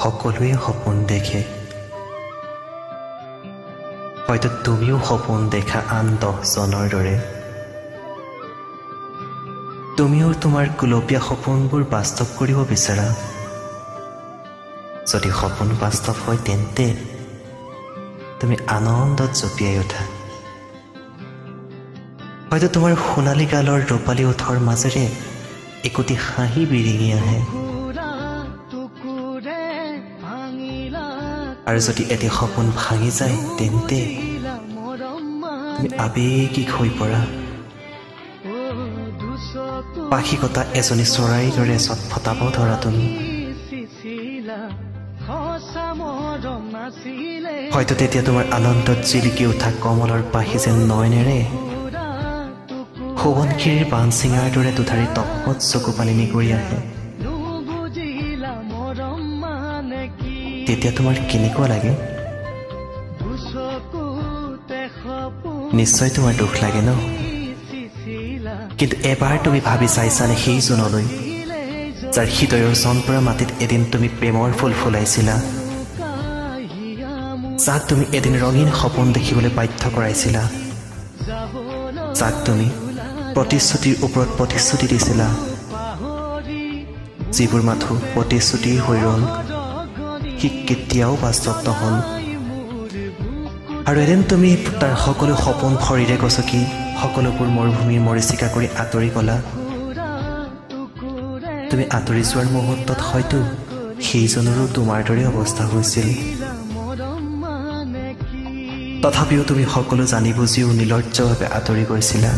সকলোৱে সপোন দেখে। হয়তো তুমিও সপোন দেখা আন 10জনৰ দৰে। তুমিও তোমাৰ গুলপীয়া সপোনবোৰ বাস্তৱ কৰিব বিচাৰা। যদি সপোন বাস্তৱ হয় তেন্তে তুমি আনন্দত জঁপিয়াই উঠা। হয়তো তোমাৰ সোণালী গালৰ ৰূপালী ওঠৰ মাজেৰে একোটি হাঁহি বিৰিঙি আহে। আৰু যদি এটি সপোন ভাঙি যায় তেন্তে তুমি আৱেগিক হৈ পৰা। পাখি কটা এজনী চৰাইৰ দৰে ছটফটাব ধৰা তুমি। হয়তো তেতিয়া তোমাৰ আনন্দত জিলিকি উঠা কমলৰ পাহি যেন নয়নেৰে সোৱণশিৰিৰ বানচিঙাৰ দৰে দুধাৰি টপত চকু পানী নিগৰি আহে। তেতিয়া তোমাৰ কেনেকুৱা লাগে? নিশ্চয় তোমাৰ দুখ লাগে ন? কিন্তু এবাৰ তুমি ভাবি চাইছানে সেইজনলৈ যাৰ হৃদয়ৰ চনপৰা মাটিত এদিন তুমি প্ৰেমৰ ফুল ফুলাইছিলা, যাক তুমি এদিন ৰঙীন সপোন দেখিবলৈ বাধ্য কৰাইছিলা, যাক তুমি প্ৰতিশ্ৰুতিৰ ওপৰত প্ৰতিশ্ৰুতি দিছিলা, যিবোৰ মাথো প্ৰতিশ্ৰুতি হৈ ৰ'ল, সি কেতিয়াও বাস্তৱ নহ'ল। আৰু এদিন তুমি তাৰ সকলো সপোন ভৰিৰে গছকি সকলোবোৰ মৰুভূমিৰ মৰীচিকা কৰি আঁতৰি গ'লা। তুমি আঁতৰি যোৱাৰ মুহূৰ্তত হয়তো সেইজনৰো তোমাৰ দৰে অৱস্থা হৈছিল। তথাপিও তুমি সকলো জানি বুজিও নিৰ্লজ্জভাৱে আঁতৰি গৈছিলা।